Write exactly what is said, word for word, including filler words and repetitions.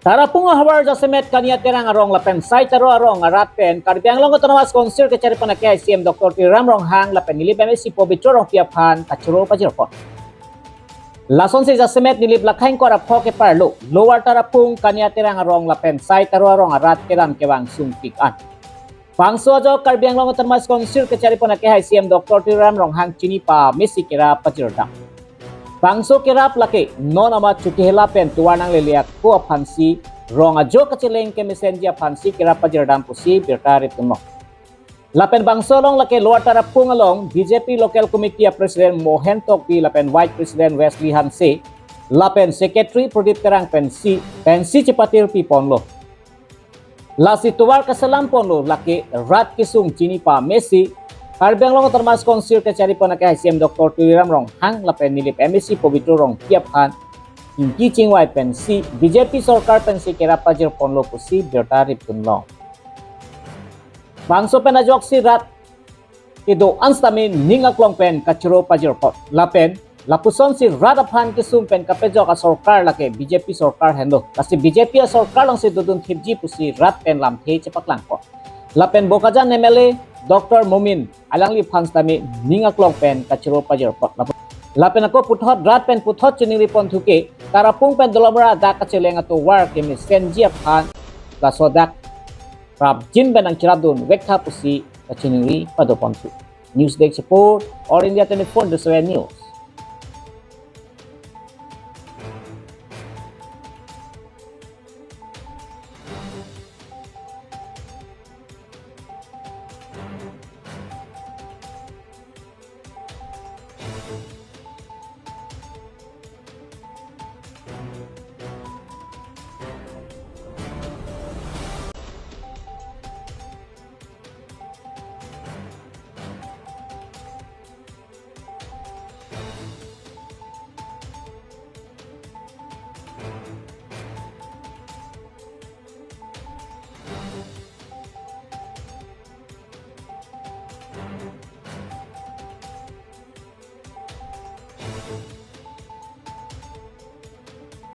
Tarapung ahavar jasemet Kania Terang arong lapen Sai Taro arong arat pen Karbi Anglong Autonomous Council kachari pon akehai C E M Doctor Tuliram Ronghang lapen Nilip M A C Pobitro Rongpi aphan kachoro pajirpon. Lasonsi jasemet Nilip Lakhaingkor apho keparlo Lower Tarapung, Kania Terang arong lapen Sai Taro arong arat kedam kevang sungpik an. Bangso ajok Karbi Anglong Autonomous Council kachari pon akehai C E M Doctor Tuliram Ronghang chini pamesi kerap pajirdam. Bangso kerap lake non amat chukehela pen tovar nanglele ako aphansi rong ajo kacheleng kemesenji aphansi kerap pajirdam pusi birta rip tunlo. Lapen bangso along lake Lower Tarapung along B J P Local Committee a President Mohen Tokbi lapen Vice President Wesley Hanse lapen Secretary Pradip Terang pensi pensi chepatir pi ponlo. Lasi tovar kaselam ponlo lake rat kesung chini pamesi Karbi Anglong Autonomous Council kachari pon akehai C E M Doctor Tuliram Ronghang lapen Nilip M A C Pobitro Rongpi aphan ingki chingvai pensi B J P sorkar pensi kerap pajir ponlo pusi birta rip tunlo. Bangso pen ajoksi rat kedo-an sitame ning aklong pen kachoro pajirpon lapen lapusonsi rat aphan kesung pen kapejok asorkar lake B J P sorkar henlo. Lasi B J P asorkar alongsi dodun thipji pusi rat pen lamthe chepaklangpon. Lapen Bokajan M L A Doctor Momin alangliphan sitame ning aklong pen kachoro pajirpon. Lapen ako puthot rat pen puthot chiningri ponthuke Tarapung pen Dolamara adak kacheleng atovar kemesenji aphan laso adak prapjin pen nangcherapdun vektha pusi kachiningri pado ponthu. News Desk Report, All India twenty-four into seven News.